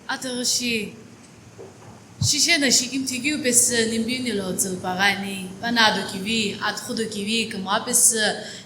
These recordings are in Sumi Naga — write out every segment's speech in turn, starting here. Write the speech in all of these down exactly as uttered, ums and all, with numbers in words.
Atughushi, shisheno shikimthi keu pesü Nimbiunilo tsülupaghi ani, pano ado kivi, atughudo kivi, kümgha pesü,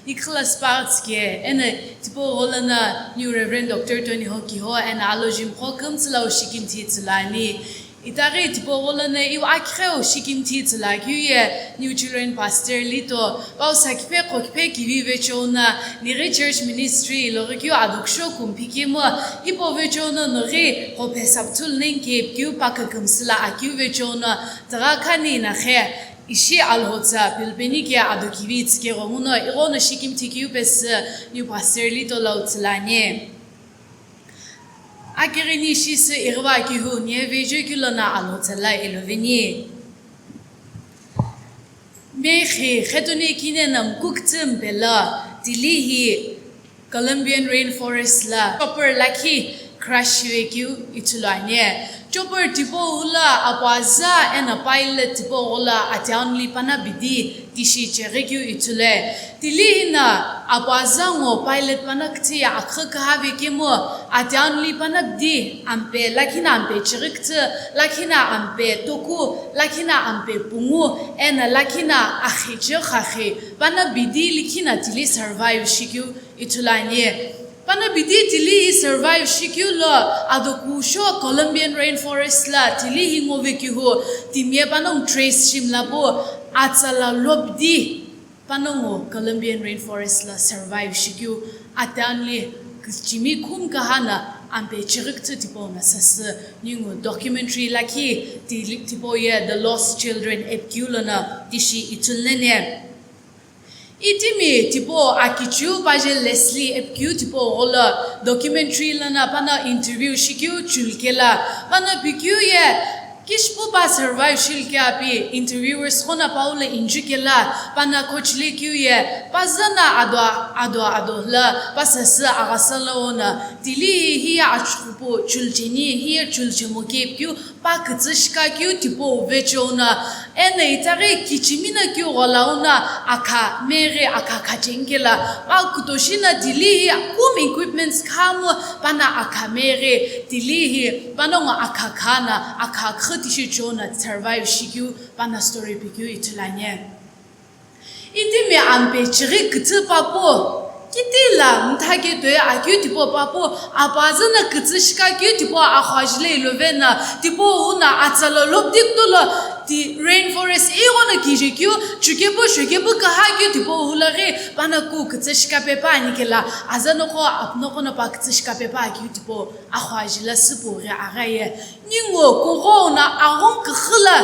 ikhila sparts ke, eno tipau gholono New Reverend Doctor Tony Hokiho, eno alojimqo kümtsü lau shikimthi tsülu ani. Itaghi tipau gholono iwu akigheu shikimthi tsülu akeu ye New Children Pastor Lito, pau sakiphe qhokiphe kivi vecheo no, nighi church ministry, loghi keu adokusho kumphi kemu, hipau vecheo no noghi qhophe sapthulu neni kepikeu pa kükümsü lo akeu vecheo no, tugha khani inakhe, ishi Alhou tsa pilipeni ke ado kivi tsükegho nguno, ighono shikimthi keu pesü New Pastor Lito lau tsülu ani. Akighini shisü ighiva kihu nie vejo keu lono Alhou tsa lo iloveni. May khe khetone kine no mkuktsü mpelo, tili hi Colombian rainforest lo chopper lakhi crash shive keu ithulu ani. Chopper tipau lo apuaza eno pilot tipau gholo atown li pano bidi tishi cheghi keu ithulu. Tili hino apuaza ngo pilot pano küthü ye akhü kühave kemu, atown li pano bidi ampe lakhi no ampe chighi küthü, lakhi no ampe toku, lakhi no ampe pungu, eno lakhi no akhi chighi khakhi pano bidi likhi no tili survive shikeu ithulu ani. Pano bidi tili hi survive shikeu lo ado kusho Colombian rainforest lo tili hi ngove kihu timi ye panongu trace shimla pu atsa lo lobdi panongu Colombian rainforest lo survive shikeu atown li kichimi khum kahana ampe chighi küthü tipau no sasü ningu documentary lakhi tili tipau ye The Lost Children app keu lono tishi ithulu ani. Itimi tipau akichiu paje Leslie epikeu tipau gholo documentary lono pano interview shikeu chulukelo, pano pikeu ye kishipu pa survive shilukea pi interviewers qo no pau lo injukelo, pano khochile keu ye pazano ado ado ado lo pa sasü aghasa lo ono tili hi hiye achughupu chulucheni hiye chuluchemo kepikeu pa kütsü shikakeu tipau vecheo no, eno itaghi kichimi no keu gholau no akha meghi akha khacheni kelo, pa kutoshi no tili hi akumi equipments khamu pano akha meghi tili hi panongu akha khano akha khü tishi cheo no survive shikeu pano story pikeu ithulu ani. Itimi ampe chighi küthü papu, kitila mtha ke toi akeu tipau papu, apuaza no kütsü shikakeu tipau axu ajilo iloveno, tipau huno atsa lo lobdi kuto lo ti rainforest ighono kije keu, chukepu shokepu küha keu tipau hulo ghi pano ku kütsü shikape pa ani kelo, aza noqo apu noqo no pa kütsü shikape pa akeu tipau axu ajilo süpu ghi aghi ye. Ningu kughono aghungu küxü lo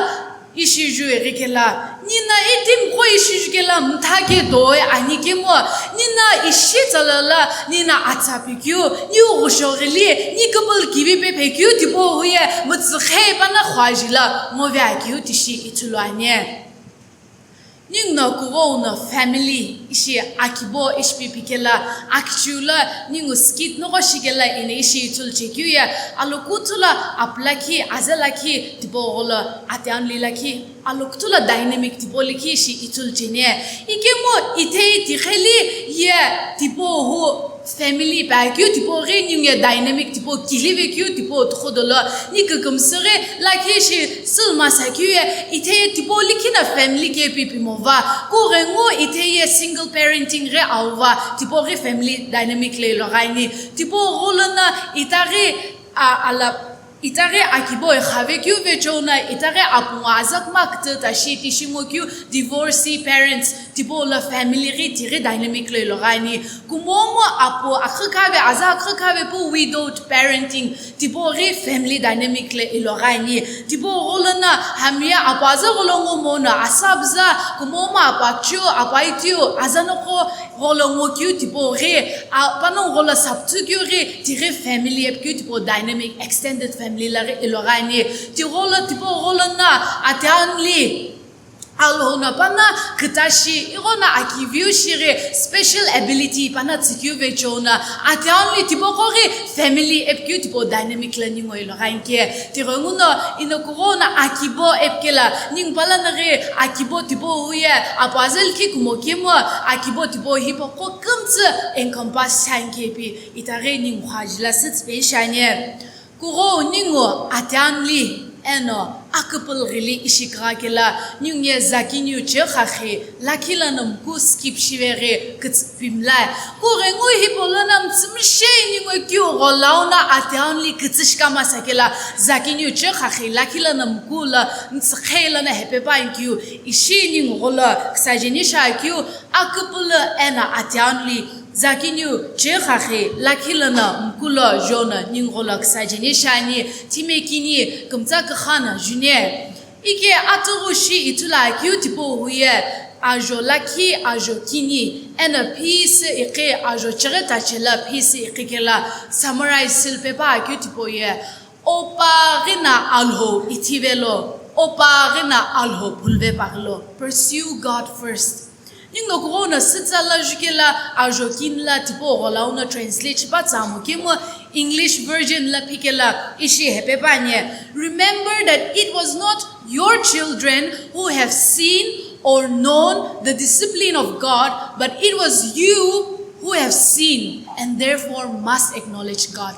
ishi ju ighi kelo, nino itimi qo ishi ju kelo mtha ke toi ani kemu, nino ishi tsala lo nino atsa pikeu, niu ghushoghili, ni couple kivi pe phekeu tipau huye mütsüqhe pano axu ajilo ngove akeu tishi ithulu ani. Ninguno kughono family ishi akibo ishi pipi kelo, akichiu lo ningu skit noqo shikelo eno ishi ithulu chekeu ye, alokuthu lo apu lakhi, aza lakhi, tipau gholo atown li lakhi, alokuthu lo dynamic tipau likhi ishi ithulu cheni. Ikemu ithei tiqheli ye tipau hu family pa keu tipau ghi ningu ye dynamic tipau kilive keu tipau tuxu dolo ni kükümsü ghi lakhi ishi sülma sa keu ye ithei tipau likhi no family ke pipi mova. Kughengu ithei ye single parenting ghi auva tipau ghi family dynamic lo iloghi ani. Tipau gholo no itaghi a, ala Itaghi akibo ikhave keu vecheo no, itaghi apungu aza kuma kütü tashi tishi ngo keu divorcee parents, tipau lo family ghi tighi dynamic lo iloghi ani. Kumomu apu akhükave, aza akhükave pu widowed parenting, tipau ghi family dynamic lo iloghi ani. Tipau gholo no hami ye apuaza gholo ngo mono, asa apuza, kumomu apu akichiu, apu aitiu, aza noqo gholo ngo keu tipau ghi, a, panongu gholo sapthu keu ghi, tighi family epikeu tipau dynamic extended family lo ghi iloghi ani. Tigholo tipau gholo no atown li Alhou no pano kütashi, ighono akiviu shighi special ability pano tsükeu vecheo no atown li tipau qo ghi family epikeu tipau dynamic lo ningu iloghi ani ke. Tighenguno ino kughono akibo epikelo, ningu palono ghi akibo tipau huye apuaza likhi kumo kemu akibo tipau hipau qo kümtsü encompass shiani ke ipi itaghi ningu xajilo sütsüpe shiani. Kughou ningu atianli eno aküpülü ghili ishi kugha kela, ningu ye zakiniu chü khakhi lakhi lono mku skip shive ghi kütsü pimlae. Kughengu hipau lono mütsümishei ningu keu gholo no atianli kütsü shikama sa kela, zakiniu chü khakhi lakhi lono mku lo mütsükhei lono hepe pa ani keu ishi ningu gholo küsa jeni shi akeu aküpülü eno atianli zakiniu chü khakhi lakhi lono mku lo jono ningu gholo küsa jeni shi ani, thime kini kümtsa kükha no juni. Ike atughu shi ithulu akeu tipau hu ye ajo lakhi, ajo kini eno phisü iqi, ajo chighi tache lo phisü iqi kela summarize shilupe pa akeu tipau ye, opa ghi no Alhou ithi velo, opa ghi no Alhou phuluve pa ghilo. Pursue God first. Ningu no kughou no sütsa lo jukela ajo kini lo tipau gholo no translate shipa tsamo kemu English version lo phikela ishi hepe pa ani. Remember that it was not your children who have seen or known the discipline of God, but it was you who have seen and therefore must acknowledge God.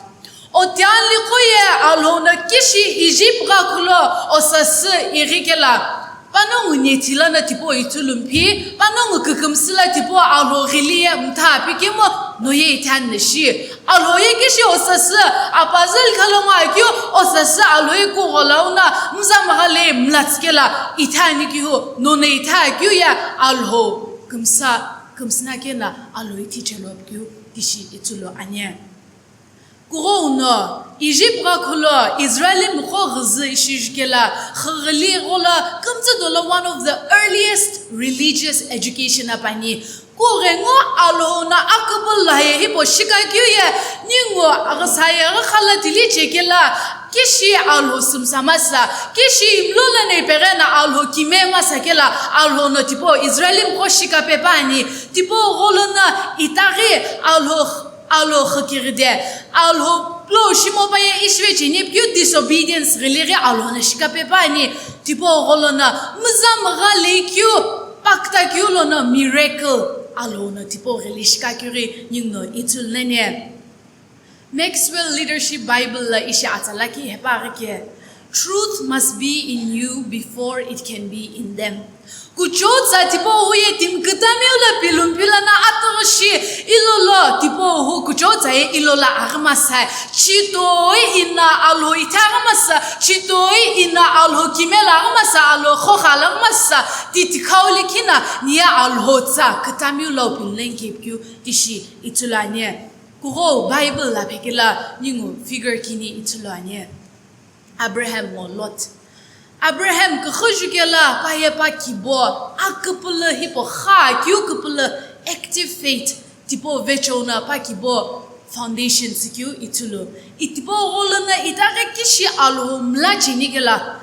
Otianli qo ye Alhou no kishi Egypt gha khulo osasü ighi kela, panongu nethi lono tipau ithulu mpi, panongu kükümsü lo tipau Alhou ghili ye mtha pi kemu no ye ithani shi. Alhou ye kishi osasü apazü likha lo ngo akeu, osasü Alhou ye kugholo no müzamgha le mlatsü kela ithani keu, no no itha akeu ye Alhou kümsa, kümsüna kena Alhou ithi chelo keu tishi ithulu ani. Kughou no Egypt gha khulo Israel miqo ghüzü ishi jukela, xüghili gholo kümtsü dolo one of the earliest religious education apu ani. Kughengu Alhou no aküpülü lo ye hipau shikakeu ye, ningu aghasa ye aghakhala tili chekela, kishi Alhou sümsa masa, kishi imlo lono ipeghi no Alhou kime masa kela, Alhou no tipau Israel miqo shikape pa ani, tipau gholo no itaghi Alhou Alhou xükiride, Alhou lo shimo pa ye ishive cheni pi keu disobedience ghili ghi Alhou no shikape pa ani, tipau gholo no müzamgha le keu, pakta keu lono miracle Alhou no tipau ghili shikakeu ghi ningu no ithulu nani. Maxwell Leadership Bible lo ishi atsa lakhi hepa ghi ke, "Truth must be in you before it can be in them." Kuchou tsa tipau hu ye timi kütamiu lo pilumpi lono atughu shi ilolo tipau hu kuchou tsa ye ilolo aghi masa, chitoi ino Alhou ithi aghi masa, chitoi ino Alhou kime lo aghi masa, Alhou khogha lo aghi masa, titikhau likhi no niye Alhou tsa kütamiu lo pilneni kepikeu tishi ithulu ani. Kughou Bible lo phekela ningu figure kini ithulu ani. Abraham ngo Lot. Abraham küxü jukela pa ye pa kibo aküpülü hipau kha keu küpülü active faith tipau vecheo no pa kibo foundation tsükeu ithulu. Itipau gholo no itaghi kishi Alhou mla cheni kela,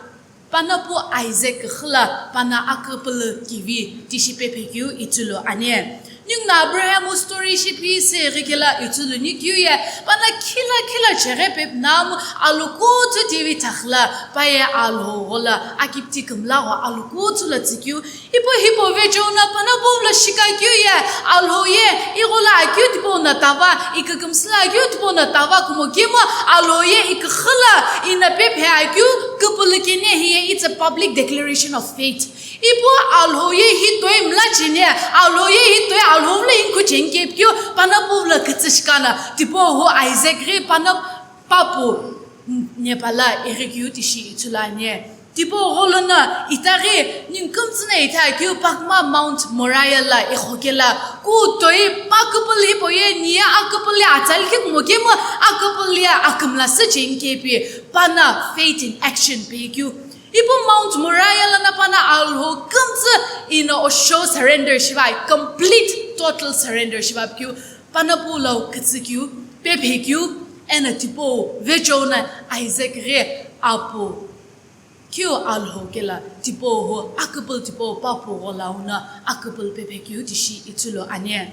pano pu Isaac küxü lo pano aküpülü kivi tishi pepe keu ithulu ani. Ningu no Abraham wu story shi phi se ghi kela ithulu ni keu ye, pano khila khila cheghi pe namu alokuthu tivi thaxü lo pa ye Alhou gholo akipti kümla gho alokuthu lo tsükeu. Ipu hipau vecheo no pano pu lo shikakeu ye, Alhou ye igholo akeu tipau no tava, ikükümsü lo akeu tipau no tava kumo kemu, Alhou ye iküxü lo ino pepe akeu küpülü kene hi ye, it's a public declaration of faith. Ipu Alhou ye hi toi mla cheni, Alhou ye hi toi Alhou lo inkhu cheni kepikeu, pano pu lo kütsü shika no, tipau hu Isaac ghi pano papu Nepal lo ighi keu tishi ithulu ani. Tipau gholo no itaghi ningu kümtsü no itha keu pakma Mount Moriah lo igho kela, ku toi pa aküpülü hipau ye niye aküpülü atsa likhi kumo kemu aküpülü ye akümla sü cheni kepi, pano faith in action pe keu. Ipu Mount Moriah lono pano Alhou kümtsü ino osho surrender shiva, complete total surrender shiva pi keu, pano pu lo kütsü keu, pepe keu, eno tipau vecheo no Isaac ghi apu keu Alhou kela tipau hu aküpülü tipau papu gholo no aküpülü pepe keu tishi ithulu ani.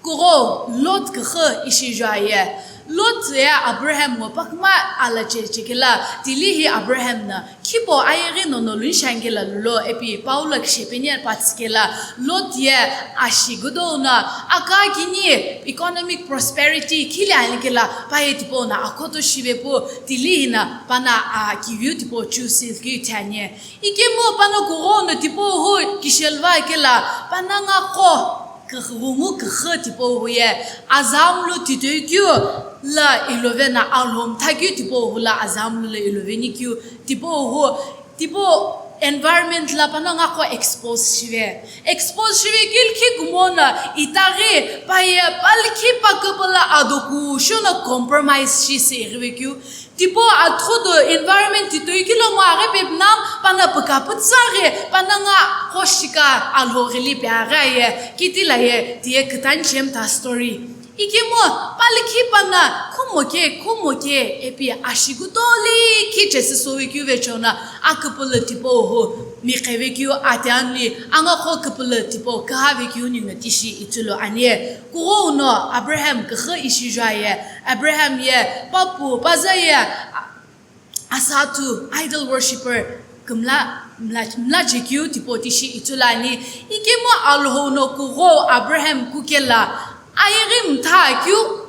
Kugho Lot küxü ishi juaye. Lot ye Abraham ngo paküma ala cheche kela, tili hi Abraham na, "Khipo ayeghi nono lunishanke la lulo," ipi Paula kishepeni patsi kela, Lot ye ashi gudo na, aka kini economic prosperity khili ani kela, paye tipau na akhoto shive pu, tili hi na pana akiviu tipau choose keu ithani. Ikemu pana kugho no tipau hu kishelva kela, pana nga kho, kugho ngu küxü tipau hu ye, azamlu titoi keu la ilovena alhom thakeu tipau hu la azamlu la iloveni keu tipau hu, tipau environment la pana nga kho expose shive. Expose shive keu likhi kumo na itaghi paye palikhi paküpüla adoku shuno compromise shi se ighive keu. Tipau athudo environment titoi kilo ngo aghi pepinam pana püka pütsa ghi pana nga kho shika alhoghi li pe aghi aye, kiti la ye, tiye kütani chem ta story. Ikemu palikhi pana khumo ke, khumo ke, ipi ashi gudo likhi chesi sowe keu vechona, aküpülü tipau hu miqheve keu atianli, anga kho küpülü tipau kühave keu ningu tishi ithulu ani. Kugho no Abraham küxü ishi juaye, Abraham ye papu paza ye a-, asathu idol worshipper kümla mla, mla chekeu tipau tishi ithulu ani. Ikemu Alhou no kugho Abraham kukela ayeghi mtha keu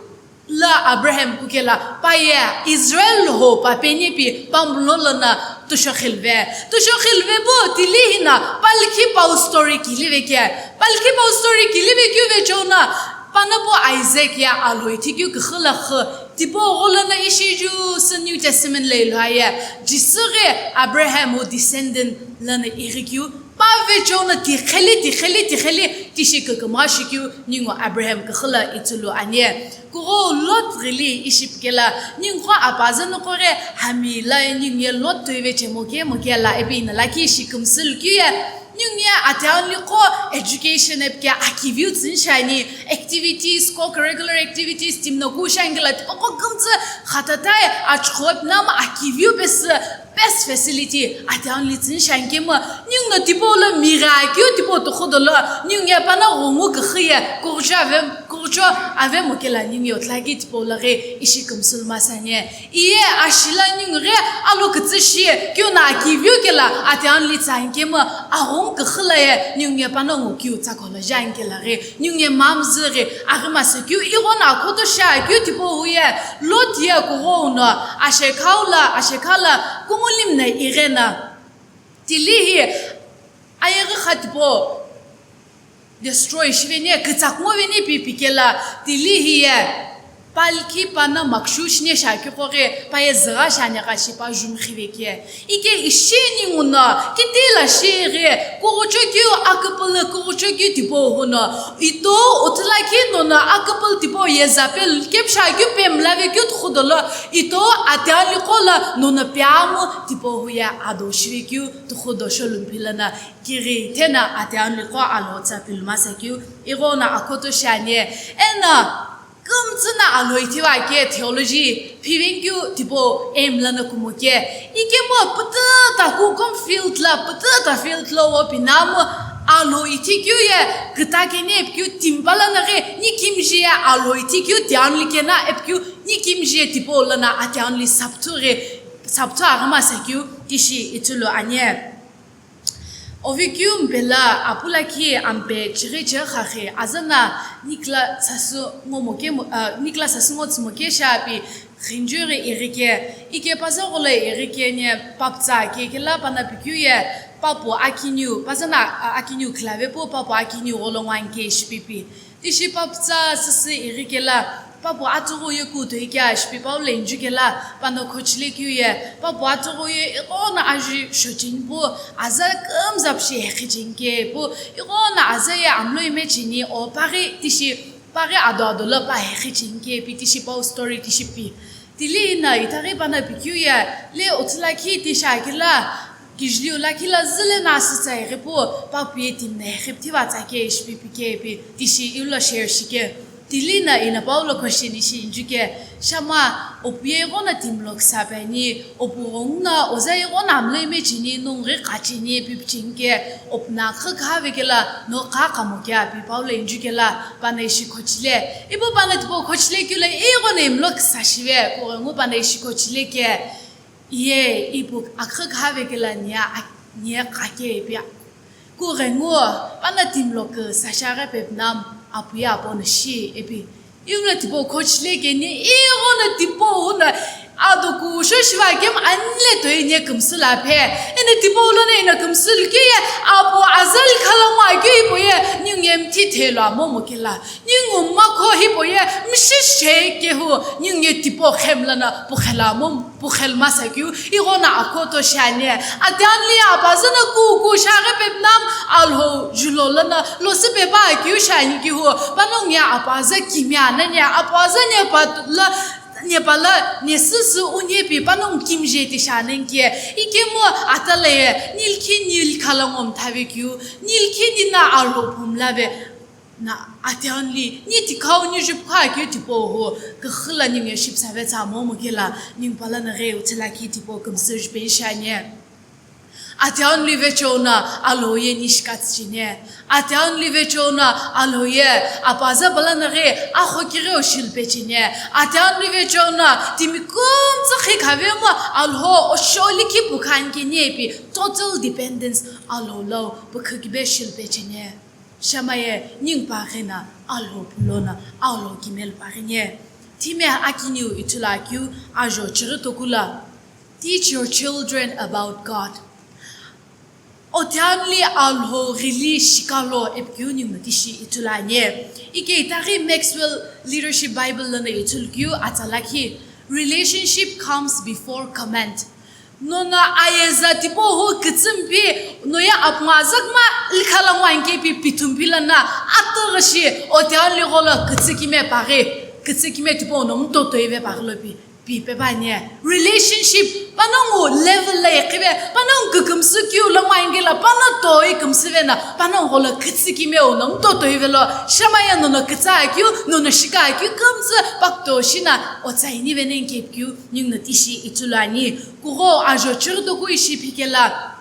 la Abraham kukela paye Israel ho papeni pi pamulo lana tushokhilve. Tushokhilve bo tili hi na palikhi pau story kilive ke. Palikhi pau story kilive keu vechona, pana bo Isaac ya alhoi thikeu küxü la xü, tipau gholo na ishi ju sü New Testament la ilo aye, Jisü ghi Abraham hu descendant lana ighi keu, pa vechona tikheli, tikheli, tikheli, tishi küküma shikeu ningu Abraham küxü la ithulu ani. Kugho Lot ghili ishi pikela, ningu kho apaza noqo ghi hami la ningu ye Lot toi veche moke, moke la ipi na lakhi ishi kümsü keu ye. Ningu ye atianli kho education ipike akiviu tsünishani, activities, co-curricular activities, timi no ku shangila tipaqo kümtsü khatatai achugho pinama akiviu pesü best facility atianli tsünishani kemu, ningu no tipau lo migha keu tipau tukhudo lo, ningu ye pana ghungu küxü ye, kughjo ave, kughjo ave mokela ningu ye otlaki tipau lo ghi ishi kümsü lu masani. Iye ashi la ningu ghi alo kütsü shi keu na akiviu kela atianli tsani kemu, aghungu küxü la ye ningu ye pana ngu keu tsakolo jani kela ghi, ningu ye mamzü ghi aghi masa keu, ighono akhoto shi akeu tipau hu ye, Lot ye kugho no ashekha la, ashekha la kungulimi na ighena. Tili hi ayeghi kha tipau destroy shiveni, kütsak ngo veni pi pikela, tili hi ye palikhi pana makshu shine shakeu qo ghi, paye zügha shane gha shi pa jumkhive ke. Ike ishi ningu no, kiti la shi ghi, kughucho keu aküpülü, kughucho keu tipau hu no, ito utulakhi nono aküpülü tipau Jezebel kepsha keu pemlave keu tukhudo lo, ito atianli qo la nono piamu tipau hu ye ado shive keu tukhudo sholumphi lana, kiri thena atianli qo alhotsa piluma sa keu, ighono akhoto shani, eno kümtsü na alhoi thiva ke theology phiveni keu tipau aim lana kumo ke. Ikemu pütüta kukom field la, pütüta field lo wo pinamu alhoi thikeu ye küta keni ipikeu timi pa lana ghi nikimji ye alhoi thikeu tianli kena ipikeu nikimji ye tipau lana atianli sapthu ghi, sapthu aghi masa keu tishi ithulu ani. Ovikeu mpela apu lakhi ampe chighi chighi khakhi azana nikla sasu ngo moke mo-, ah, nikla sasu ngo tsü moke shi api khinjughi ighi ke, ike paza gholo ighi ke ne paptsa ke kela pana pikeu ye papu akiniu, pazana, ah, akiniu khilave pu papu akiniu gholo ngo ani ke ishi pipi. Tishi paptsa süsü ighi kela, papu atsüghu ye kutoi kea ishi pi pau lenju kela, pano khochile keu ye, papu atsüghu ye ighono aji shocheni pu, aza kümza pu shi hekhecheni ke pu, ighono aza ye amlo ime cheni o paghi tishi, paghi ado ado lo pa hekhecheni ke pi tishi pau story tishi pi. Tili ina itaghi pana pikeu ye, le uthu lakhi tishi akela, kijiliu lakhi la züle na asütsa ighi pu, papu ye timi na ighi pu thiva tsa ke ishi pi pike pi, tishi iu lo share shike. Tili na ina Paulo question ishi injuke, shama, opu ye ighono timi lo kisa pe ani, opu ghongu no oza ighono amlo ime cheni, nongu ghi kha cheni, ipi pichinike, opu no akha kha vekela, no kha kamo kea, ipi Paulo injuke la, pano ishi khochile. Ipu pano tipau khochile keu lo ighono imlo kisa shive, kughengu pano ishi khochile ke. Ye, ipu akha kha vekela nia, nia kha ke ipi. Kughengu, pano timi lo kisa shiaghi pe pnam, apu ye apo no shi, ipi. Iu no tipau khochile ke ni, ighono tipau no ado kusho shiva kemu anile toi nia kümsü la pe. Eno tipau lono ina kümsü lu keu ye, apu aza likha lo ngwa keu ipu ye, ningu ye mthi thelo amomu kela. Ningu makho hipau ye, mshi she kehu, ningu ye tipau khem lono pukhela amomu. Pukhel masa keu, ighono akhoto shiani. Atianli apaza no kuku shiaghi pe pnam Alhou julo lono losü pepa keu shiani kehu, panongu ye apaza kimia nani, apaza nepa la, nepa la, nesüsü uniepi panongu kimije ti shiani ke. Ikemu atale ye, nilkhi nilkha lo ngomtha ve keu, nilkhi nina Alhou phumla ve. Na, atianli, ni tikhau ni jupkha keu tipau hu, kükhu lo ningu ye shipsa ve tsa momu kela, ningu pala no ghi uthila ki tipau kümsü jupe shiani. Atianli vecheo no Alhou ye ni shikatsi cheni. Atianli vecheo no Alhou ye apaza pala no ghi akho kire o shilpe cheni. Atianli vecheo no timi kümtsü khi khavemu Alhou osho likhi pukhan keni ipi total dependence Alhou lo pukhu kibe shilpe cheni. Shama ye, ningu paghi no Alhou pulo no Alhou kimelo paghi ni. Thime akiniu ithulu akeu ajo chighi toku lo, teach your children about God. Otianli Alhou ghili shikalo ipi keu ningu tishi ithulu ani. Ike itaghi Maxwell Leadership Bible lono ithulu keu atsa lakhi, relationship comes before command. Nono ayeza tipau hu kütsümpi, noye apunga zakma likha lo ngwa inke pi pithumpi lono atughi shi otianli gholo kütsü kime paghi, kütsü kime tipau no mtoto ive paghi lo pi, pi pe bani. Relationship, panongu level lo ikhive, panongu kükümsü keu lo ngwa inke lo, pano toi kümsüve no, panongu gholo kütsü kime uno mtoto ive lo, shama ye nono kütsü akeu, nono shika akeu, kümtsü pakto shino otsa inive nenke keu. Ningu no tishi ithulu ani. Kugho ajo chighi toku ishi phikela,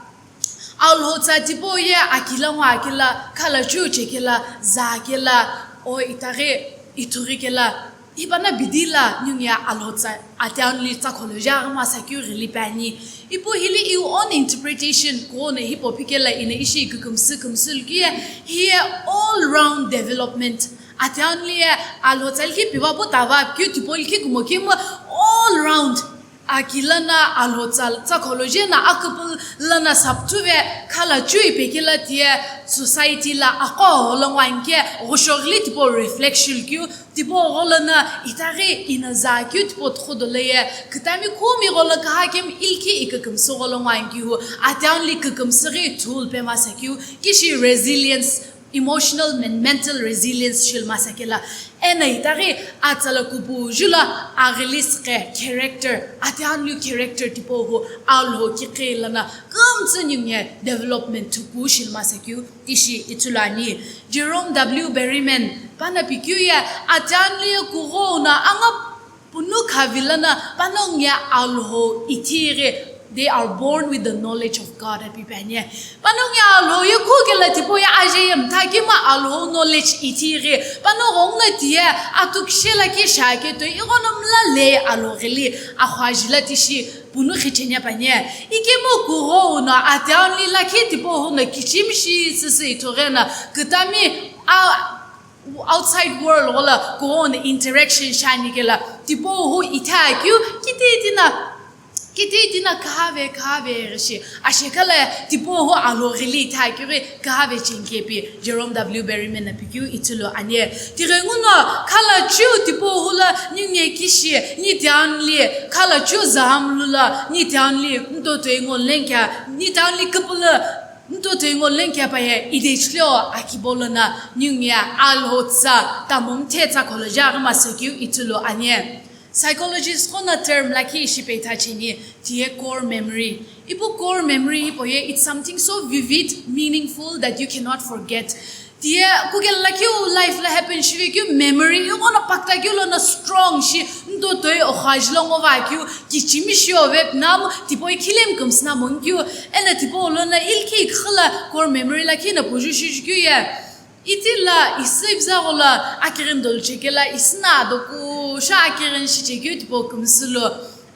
Alhou tsa tipau ye aki lo ngwa kela, khala chu che kela, za kela, o itaghi, ithughi kela, ipa no bidi lo ningu ye Alhou tsa atianli tsa kholo ja masa keu ghili pe ani. Ipu hili iu own interpretation kugho no hipau phikela ina ishi kükümsü kümsü lu keu ye, hi ye all round development. Atianli ye Alhou tsa likhi piva pu tava keu tipau likhi kumo kemu all round. Aki lono Alhou tsa, tsa kholo je no aküpülü lono sapthuve khala chu ipe kela tiye society lo aqo gholo ngwa inke ghushoghili tipau reflection keu tipau gholo no itaghi ina za keu tipau tughu dolo ye kütami kumi gholo kaha kemu ilikhi ikükümsü gholo ngwa inkehu atianli kükümsüghi tool pe masa keu kishi resilience. Emotional and mental resilience shilmasa kela. Eno itaghi atsala kupu julo aghili sükhe character, atianlu character tipau hu Alhou kiqi lono kümtsü ningu ye development thupu shilmasa keu tishi ithulu ani. Jerome W. Berryman pano pikeu ye atianlu ye kugho no anga punu khavi lono panongu ye Alhou ithighi, they are born with the knowledge of God, ipi pe ani. Panongu ye Alhou ye khu kela tipau ye aje ye mtha kemu Alhou knowledge ithighi, pano ghongu no tiye atu kishe lakhi shake toi ighono mla le Alhou ghili akhua jila tishi punu khicheni pe ani. Ikemu kugho uno atianli lakhi tipau hu no kichimishi süsü ithughi no kütami a outside world gholo kugho no interaction shiani kela tipau hu itha keu kititi no, kititi no khave khave ghishi ashekala tipau hu Alhou ghili itha keu ghi khave chinke pi Jerome W. Berryman no pikeu ithulu ani. Tighengu no khala chu tipau hu lo ningu ye kishi ni tianli khala chu zamlu lo ni tianli mtotoi ngo lenkea ni tianli küpülü mtotoi ngo lenkea paye idechlo akibo lono ningu ye Alhou tsa tamum the tsa kholo ja ghi masa keu ithulu ani. Psychologist ghono term lakhi ishi peitha cheni tiye core memory. Ipu core memory hipau ye it's something so vivid, meaningful that you cannot forget. Tiye kukela lakhi u life la happen shive keu memory ighono pakta keu lono strong shi, ndo toi oxaji lo ngo va keu kichimi shi ove pnamu tipoi khilem kümsüna mong keu, ena tipau lono ilkhi ikhila core memory lakhi na puju shi keu ye. Itila isi viza ghola akirin dol chekela isina doku sha akirin shi chekeu tipau kümsülo.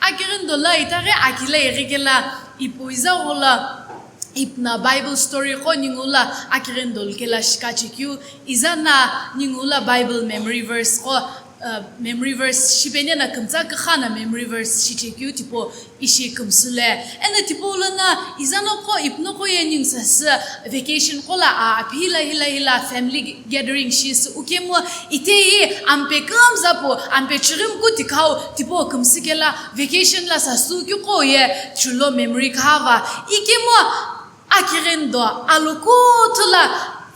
Akirin dola itaghi akila ighikela ipu iza ghola ipna Bible story qo ningu la akirin dol kela shika chekeu, iza na ningu la Bible memory verse qo, uh, memory verse shipene na kümtsa kükha na memory verse shi chekeu tipau ishi kümsüle. Ena tipau lono iza noqo ipnoqo ye ningu sasü vacation qo la a, aphi la hila hila family gathering shi sü ukemu itehi ampe kümza pu, ampe chighimu ku tikhau tipau kümsü kela vacation la sasü keu qo ye chulo memory khava. Ikemu akirin do alokuthu la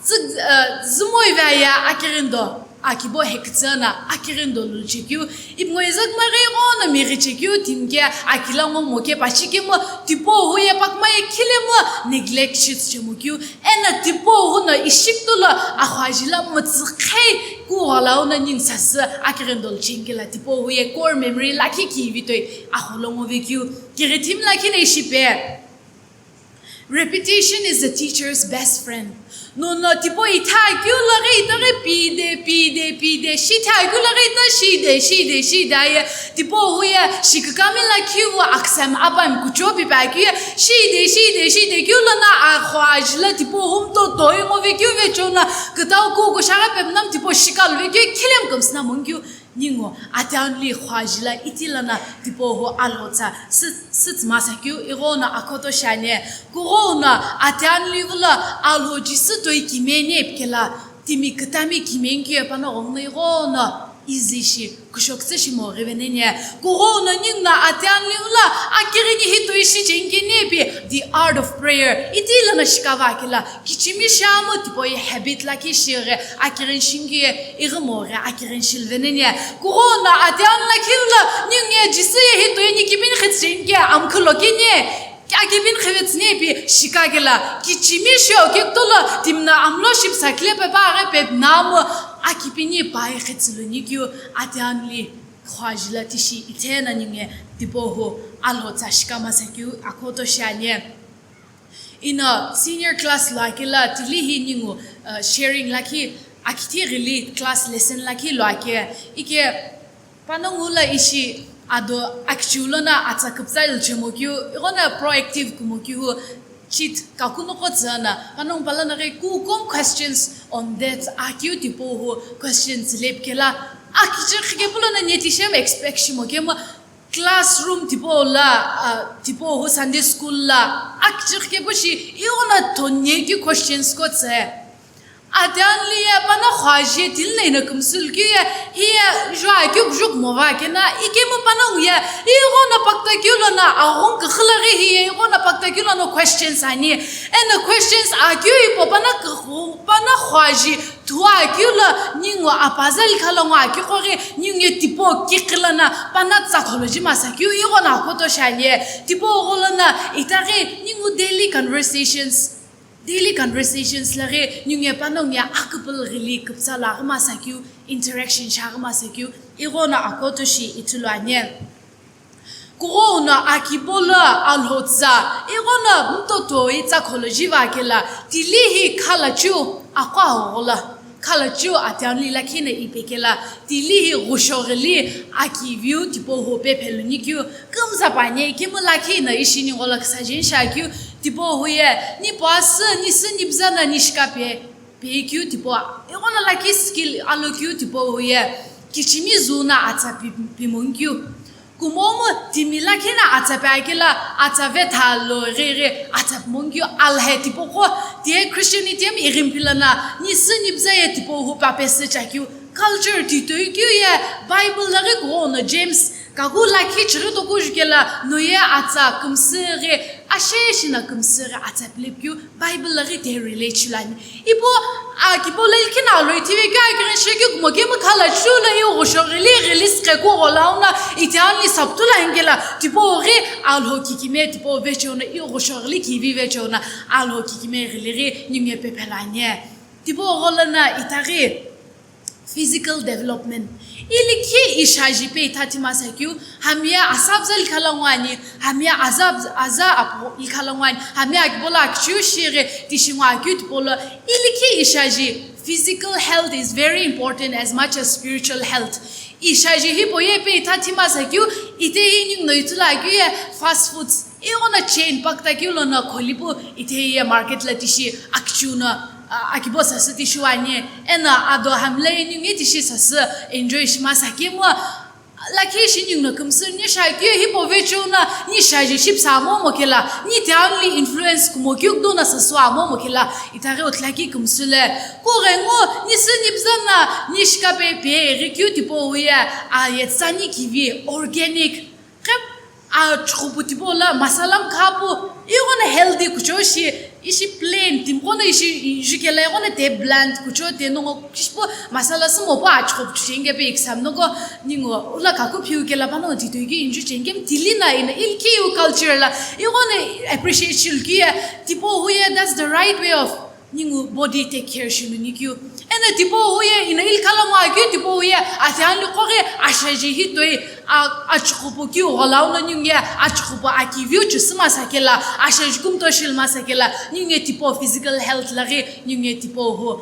zü-, uh, zümo ive aye akirin do akibo hekütsü na akirin do lu chekeu, ipngo iza kümaghi ighono mighi chekeu timi ke akila ngo mo ke pachi kemu tipau hu ye pakma ye khilemu neglect shi chemu keu, ena tipau hu no ishi kitulo axuaji la mütsükhei ku gholau no ningu sasü akirin dol chengela tipau hu ye core memory lakhi kivi toi axu lo ngo ve keu, kighithimi lakhi na ishi pe. Repetition is a teacher's best friend. Nono tipau itha keu laghi itaghi pide, pide, pide, shitha keu laghi ita shide, shide, shide aye. Tipau hu ye shikükami lakhi wu aksem apami kucho pipa keu ye shide, shide, shide keu lono axuaji la tipau hu mtotoi ngo ve keu ve chona kütau kuku shaghi pepnam tipau shikalu ve keu khilem kümsüna mong keu. Ningu atianli xhuaji la iti lono tipau hu alhotsa sü-, sütsü masa keu ighono akhoto shiani. Kughono atianli vula alho jisü toi kimeni ipikela timi kütami kimeni keu pano ghongo ighono izi shi kushoktsü shimo ghiveneni. Kughono ningu no atianli vula akirini hi toi shi chengeni ipi the art of prayer iti lono shikava kela. Kichimi shiamo tipau ye habit lakhi shighi akirin shingi ye ighi mo ghi akirin shilveneni. Kughono atianli lakhi lo ningu ye jisü ye hi toi ni kipini khitsüni ke amkhulo keni. Akipini khivetsüni ipi shikakela kichimi shio kekutolo timi no amlo shipsa kile pepa aghi pepnamo akipini pai khitsüluni keu atianli xhuaji la tishi ithena ningu ye tipau hu alhotsa shika masa keu akhoto shiani. Ino senior class lo akela tili hi ningu, uh, sharing lakhi akithi ghili class lesson lakhi lo ake. Ike panongu la ishi ado akichiu lono atsa küpütsa ilchemo keu, ighono proactive kumo keu hu cheat kakunoqo tsüna, panongu pala naghi kukom questions on that akeu tipau hu questions lepikela akichighi kepu lono netishemi expect shimo kemu. Classroom tipau la, ah, tipau hu Sunday school la, akichighi kepu shi, ighono tonye keu questions ko tse. Atianli ye pano xhuaji ye tili no ino kümsülu keu ye, hi ye jua keu kujuku mo va kena, ikemu panongu ye, ighono pakta keu lono aghungu küxü laghi hi ye, ighono pakta keu lono questions ani. Eno questions akeu ipo pano kughu-, pano xhuaji Thua keu lo ningu apaza likha lo ngo akiqo ghi ningu ye tipau kiqi lono pano tsa kholoji masa keu ighono akhoto shiani. Tipau gholo no itaghi ningu daily conversations, daily conversations laghi ningu ye panongu ye aküpülü ghili küpütsa lo aghi masa keu, interaction shi aghi masa keu ighono akhoto shi ithulu ani. Kughono akibo lo alhotsa, ighono mtoto itsa kholoji va kela, tili hi khalachiu aqo aghola, khalachiu atianli lakhi no ipekela, tili hi ghushoghili akiviu tipau hu pepheluni keu, kümza panye ikemu lakhi no ishi ningu lo küsaji ni shiakeu, tipau hu ye, ni puasü, ni sü, ni püza no ni shikape. Pe keu tipau, ighono lakhi skill alo keu tipau hu ye, kichimi zu no atsa pi-, pimong keu. Kumomu timi lakhi no atsa pe akela, atsa vetha lo ghi ghi atsa pimong keu alhe tipau qo, tiye Christianity mi ighi mphi lono, ni sü ni püza ye tipau hu pape sü cha keu. Culture titoi keu ye, Bible laghi kughono James, kaku lakhi chighi toku jukela, no ye atsa kümsü ghi, ashe shi no kümsü ghi atsa pilepu keu, Bible laghi tiye relate shilani. Ipo, akibo lo likhi no alo ithive keu akirin shikeu kumo kemu khalachiu lo iu ghushoghili, ghili sikhe kugholau no, itianli saptu lo ani kela, tipau ghi alho kikime, tipau vecheo no, iu ghushoghili kivi vecheo no, alho kikime ghili ghi ningu ye pephelani. Tipau gholana itaghi physical development. Ilikhi ishaji pe itha thima sakeu, hamiye asabza likhala ngwani, hamiye azab-, aza apo likhala ngwani, hamiye akibola akichiu shighe tishi ngwa akeu tipolo, ilikhi ishaji, physical health is very important as much as spiritual health. Ishaji hipau ye pe itha thima sakeu, ite hi ninguno ithulu akeu ye fast foods, ighono chain pakta keu lono kholipu ite ye market la tishi akichiu no, a, akibo sasü tishiu ani, eno ado hamle ningu ye tishi sasü enjoy shima sakemo, lakhi ishi ninguno kümsü ni shakeu hipau vecheo no ni shaji shipsa momo kela, ni town li influence kumo keu kudo no sasü amomo kela, itaghi uthulakhi kümsü le. Kughengu, ni sü ni püzü no, ni shikape pe ighi keu tipau ye, a, yetsani kivi, organic, Khe, achughupu tipau lo masala mkhapu, ighono healthy kuchou shi, ishi plain, timiqo no ishi, ishi kela ighono te bland kuchou te nongo kishipu masala sümo pu achughupu chucheni ke pe exam nongo ningu ula kaku phiu kela pano titoi ki inju cheni ke mtili na ina ilikhi iwu culture lo, ighono appreciate shilu ki ye, tipau hu ye, that's the right way of Ningu body take care shilu nikeu. Eno tipau hu ye ina ilikhala ngo akeu tipau hu ye atianli qoghi ashaji hi toi a-, achughupu keu gholau no ningu ye achughupu akiviu chusü masa kela, ashaji kumto shilu masa kela, ningu ye tipau physical health laghi ningu ye tipau hu.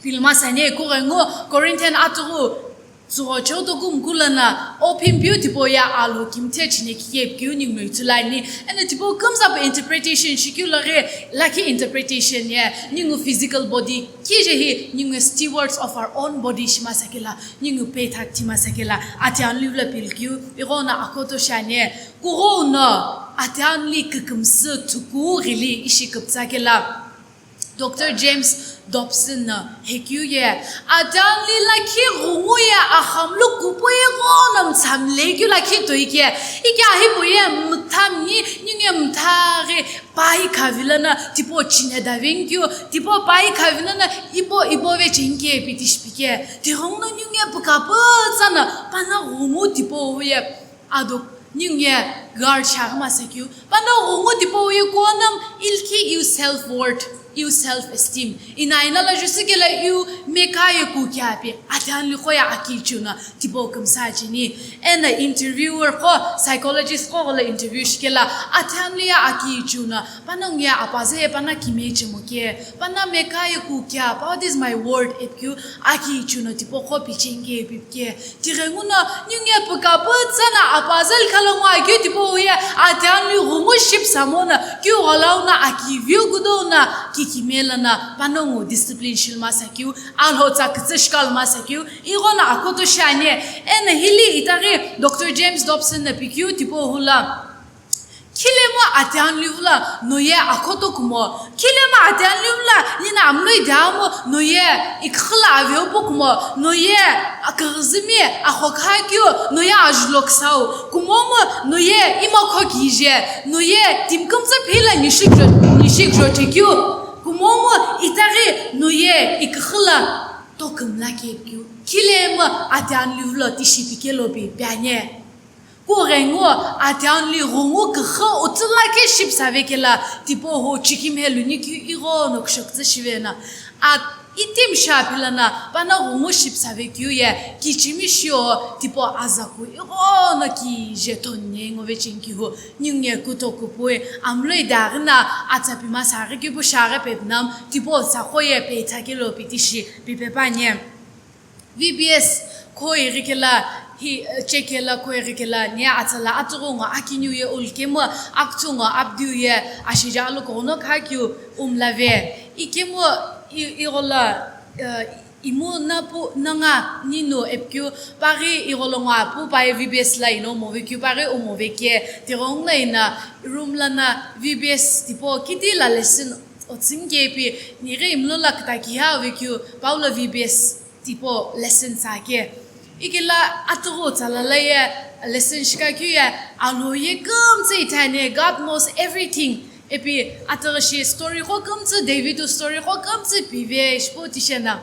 Pilma sani kughengu Corinthian atughu Tsugho cheu toku mkula na, o phimpiu tipau ye alo kimthe chine kikepikeu ningu no ithulu ani. Eno tipau kümtsü pu interpretation shikeu laghi, lakhi interpretation ye, ningu physical body, kije hi ningu stewards of our own body shima sakela, ningu pethak thima sakela, atianli vula pilkeu, ighono akoto shani, kughono, atianli kükümsü thuku ghili ishi küptsa kela. Doctor James Dobson no hekeu ye, atianli lakhi ghungu ye axamlu kupu ighono mtsamle keu lakhi toi ke, ike ahipu ye mthami, ningu ye mthaghi pai khavilo no tipau chine daveni keu, tipau pai khavilo no ipo, ipo vecheni ke ipi tishi pi ke, tighenguno ningu ye pükapütsa no pano ghungu tipau ye Ado, ningu ye guard shiaghi masa keu, pano ghungu tipau ye kuono ilikhi iwu self worth, iwu self esteem. Ina ina lo jusü kelo iwu meka ye ku kea pi, atianli qo ye akichiu no tipau kümsa cheni. Eno interviewer qo, psychologist qo gholo interview shikelo, atianli ye akichiu no, panongu ye apaza ye pano kime chemo ke, pano meka ye ku kea, what is my worth ipikeu, akichiu no tipau qo picheni ke pi ke, tighenguno ningu ye pükapütsa no apaza likhala ngo akeu tipau ye atianli ghungu shipsa mono keu gholau no akiviu kudo no kikime lono panongu discipline shilu masa keu, alhotsa kütsü shikalu masa keu, ighono akoto shiani. Eno hili itaghi Doctor James Dobson no pikeu tipau hu lo. Khilemu atianli vula no ye akoto kumo. Khilemu atianli vula nina amloi damo no ye iküxü lo aveu pu kumo. No ye aküghüzümi axokha keu, no ye ajulo küsau. Kumomu no ye imakho kije. No ye timi kümtsü phila nishikjo, nishikjo chekeu. Kumomu itaghi no ye iküxü lo tokümla keu. Khilemu atianli vula tishi pikelo pi piani. Kughengu atianli ghungu küxü utsu lakhi shipsa vekelo tipau hu chikimhe luni keu ighono kushokütsü shive no. A itimi shi aphi lono pano ghungu shipsa vekeu ye kichimi shio tipau azaku ighono kije tonne ngo vecheni keu hu ningu ye kutoku pu ye amloi daghi no atsa pi masa ghi keu pu shiaghi pepuno tipau tsaqo ye peitha kelo pi tishi pi pe püani. V B S kho ighi kelo, hi, eh, che kelo kho ighi kelo, ni atsala atughu ngo akiniu ye ulu kemu, akuthu ngo apdiu ye, ashija alokughuno khakeu umlave. Ikemu, i-, igholo, eh, imu napu, nanga, ninu ipikeu, paghi igholo ngo apu, paye V B S lo ino movekeu, paghi umoveke, tighenguno ina, room lono V B S tipau kiti lo lesson otsüni ke ipi, nighi imlo lo kütakiha uvekeu, Paulo V B S tipau lesson tsake. Ikelo atughu tsala lo ye lesson shikakeu ye, alo ye kümtsü ithani, God knows everything. Ipi atughu shi story qo kümtsü, David-u story qo kümtsü pive, shipu tishena.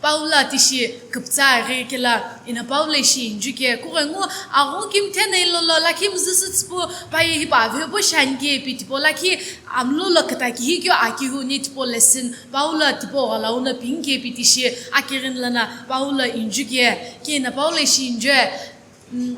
Paula tishi küpütsa aghi kela, ina Paula ishi inju ke, kughengu aghu kimthe na ilolo lakhi müzüsütsüpu paye hipa avehepu shani ke ipi tipau lakhi amlolo kütaki hikeu akihu ni tipau lesson Paula tipau ghalauna pingi ke ipi tishi akighini lana Paula inju ke, ke ina Paula ishi inju e,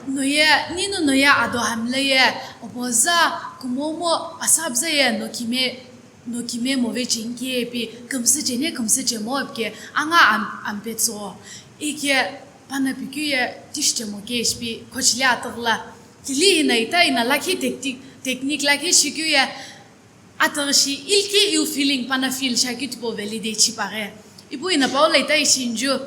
noye, ninu noye ado hamle ye, opoza, kumomo, asabza ye, no kime, no kime move chingi ke ipi, kümsü chene, kümsü chemo ipi ke, anga am-, ampetso. Ike, pana pikü ye, tishi chemo ke ishi pi, kochile atagla. Tili ina ita ina lakhi tactic, technique lakhi shikü ye, ataghi shi ilki iu feeling pana feel shakeu tipau validate shipaghi. Ipu ina Paula ita ishi inju.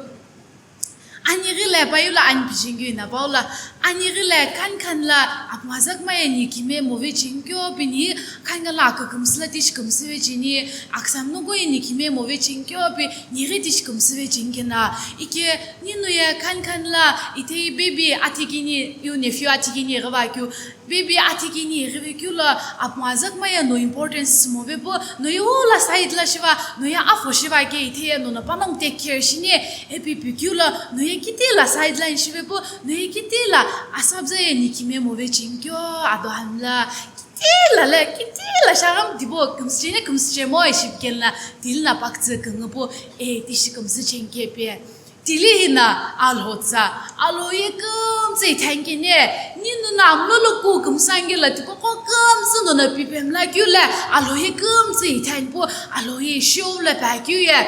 Ani ghile paula ani pichingi ina Paula. Ani ghile khan khan la apmazak ma ye ni kime move chingkyo pi ni khan khan la akükümsü la tishi kümsü ve chini. Aksam nugo ye ni kime move chingkyo pi ni ghi tishi kümsü ve chingkena. Ike ninu ye khan khan la ite baby atikini, iu nephew atikini ghi va keu. Baby atikini ighive keu lo apmazak ma ye no importance move pu, no ye ula side la shiva, no ye afo shiva ke ite ye no no panongu take care shini, ipi pikeu lo no ye kiti la side la shive pu, no ye kiti la asabza ye ni kime move chingkyo ado hamla, kiti la le, kiti la shagam dibo kümsü chene kümsü chemo ishi pi kela, tili na pakütsü küngu pu, e tishi kümsü cheni ke pi. Tili hina Alhou tsa, Alhou ye kümtsü ithani kene, ninu na amlolo ku kümsü ange la tipaqo kümtsü no na pipemla keu le, Alhou ye kümtsü ithani pu, Alhou ye show la pa keu ye,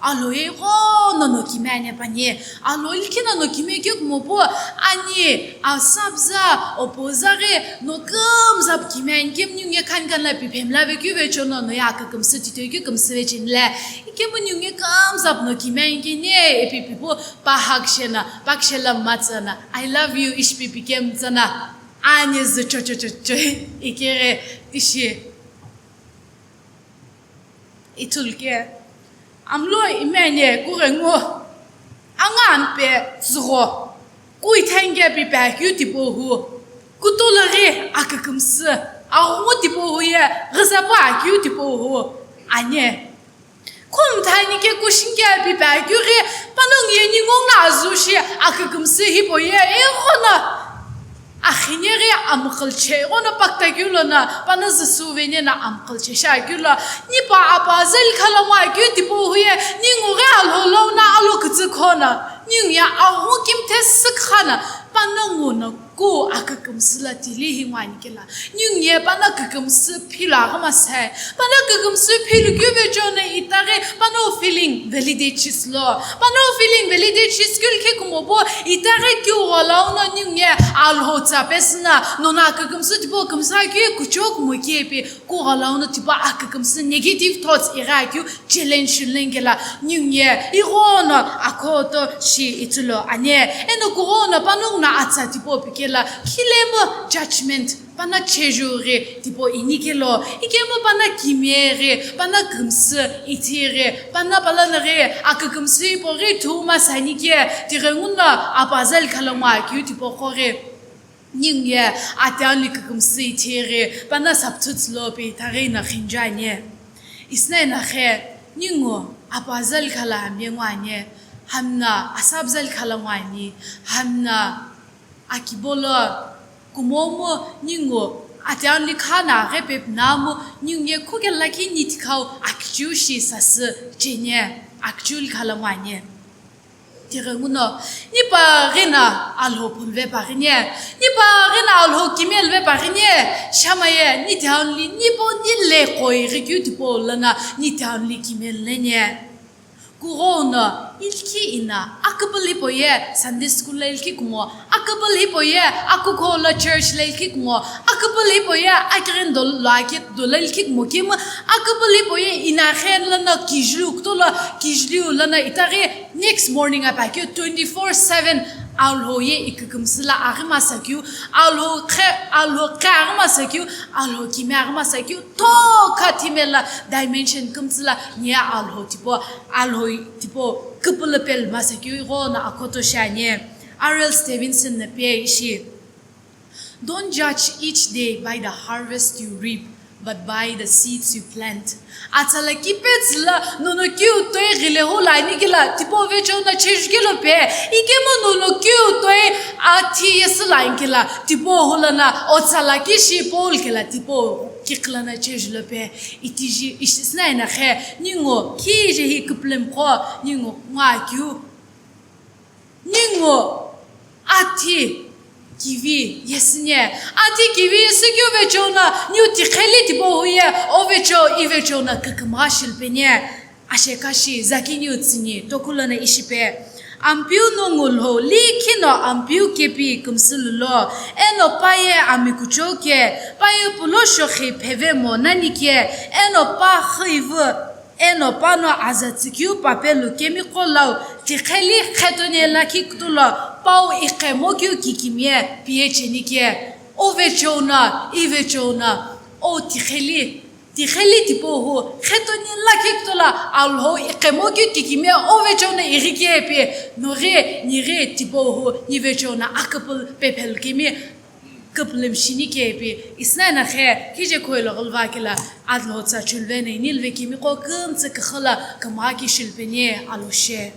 Alhou ye ighono no kime ani pani, Alhou likhi no no kime keu kumo pu, ani asabza, opoza ghi no kümza pu kime ani kemu ningu ye khan khan la pipemla ve keu ve chono no ye akükümsü titoi keu kümsü ve cheni le. Ikemu ningu ye kümza pu no kime ani kene ipi pipu pa hug shena, pa kishela matsana, I love you ishi pi pikemu tsana, ani zü cho cho cho cho, ikeghi tishi ithulu ke, amlo imani kughengu, anga ampe tsügho, ku ithani ke pi pa keu tipau hu, kutola ghi akükümsü, aghungu tipau hu ye, ghiza pu akeu tipau hu, ani. Khumthani ke kushini ke pi pa keu ghi, panongu ye ningu na azu shi akükümsü hipau ye, ighono, akhine ghi amqhülche, ighono pakta keu lo na, pana züsü vene na amqhülche sha keu lo, nipa apa zali khala ngwa keu tipau hu ye, ningu ghi Alhou lo na alo kütsü khona, ningu ye aghungu kimthe sükha na, panongu na ku akükümsü la tili hi ngwa ani kela. Ningu ye pana kükümsü philu aghima sai. Pana kükümsü philu keu ve chono itaghi pana feeling validate shisülo. Pana feeling validate shisü keu likhi kumo pu itaghi keu ghalauno ningu ye Alhou tsa pesü na, no na kükümsü tipau kümsü keu kuchou kumo ke ipi ku ghalauno tipau akükümsü negative thoughts ighi akeu challenge shilu nani kela ningu ye ighono akhoto shi ithulu ani. Eno kughono panongu na atsa tipau pi kela khilemu judgment pana cheju ghi tipau ini kelo, ikemu pana kime ghi, pana kümsü ithi ghi, pana palana ghi, akükümsü hipau ghi thuma sani ke, tighenguno apa zali khala ngwa keu tipau qo ghi. Ningu ye atiaunli kükümsü ithi ghi, pana substitute lo pi itaghi na khinja ani. Isna ina khe, ningu apa zali khala amye ngwa ani, hamna asab zali khala ngwa ani, hamna akibolo kumomu ningu atiaunli khana ghi pepu namu ningu ye khuke lakhi ni tikhau akichiu shi sasü cheni akichiu likhala ngwa ani. Tighenguno, nipa ghina Alhou phunve pa ghini, nipa ghina Alhou kimel ve pa ghini, shamaye, ni tiaunli, nipo ni le koi ghi keu tipau lana, ni tiaunli kimel nani. Kughono, ilki ina, aküpülü hipau ye, Sunday school la ilki kumo, aküpülü hipau ye, akukho la church la ilki kumo, aküpülü hipau ye, akighini dolo, lo aki dolo ilki kumo kemu, aküpülü hipau ye, ina khen lana kijliu, kutola kijliu lana itaghi, next morning apa keu twenty four seven Alhou ye ikükümsü la aghima sakeu, Alhou khe, Alhou khe aghima sakeu, Alhou kime aghima sakeu, tokha thime la dimension kümtsü la nia Alhou tipau, Alhou tipau küpülü pelu ma sakeu ighono akhoto shi ani. R L Stevenson na pi ishi. Don't judge each day by the harvest you reap, But by the seeds you plant. Atsa lakhi petsü la nono keu toi ghilehu lo ani kela, tipau vecheo no chejukelo pe, ikemu nono keu toi athi yesü lo ani kela, tipau hu lono otsa lakhi shi Paul kela tipau kikhi lono chejulo pe, itiji ishi sina ina khe, ningu kije hi küpülem qo, ningu ngakeu. Ningu athi kivi yesü nie. Athi kivi yesü keu vecheo no, niu tiqheli tipau hu ye, o vecheo, i vecheo no kükümgha shilu pe nie. Ashekashi, zaki niu tsüni, toku lono ishi pe. Ampeu no ngulhou likhi no Ampeu kepi kümsü lulo, eno pa ye ami kuchou ke, pa ye pulo shokhi pheve mo nani ke, eno pa xüivü, eno pano aza tsükeu papelu kemiqo lau, tiqheli qhetoni lakhi kutulo, pau iqhemo keu kikimiye piye cheni ke, o vecheo no, i vecheo no, o tiqheli, tiqheli tipau hu, qhetoni lakhi kutulo, Alhou iqhemo keu kikimiye, o vecheo no ighi ke pi, noghi, nighi tipau hu, ni vecheo no aküpülü pephelu kemi, küpülüm shini ke ipi, isna ina khe, kije khoilo ghulva kela, adlo tsa chulve na inilve kemiqo kümtsü küxü lo kümgha ki shilu pe nie, alo she.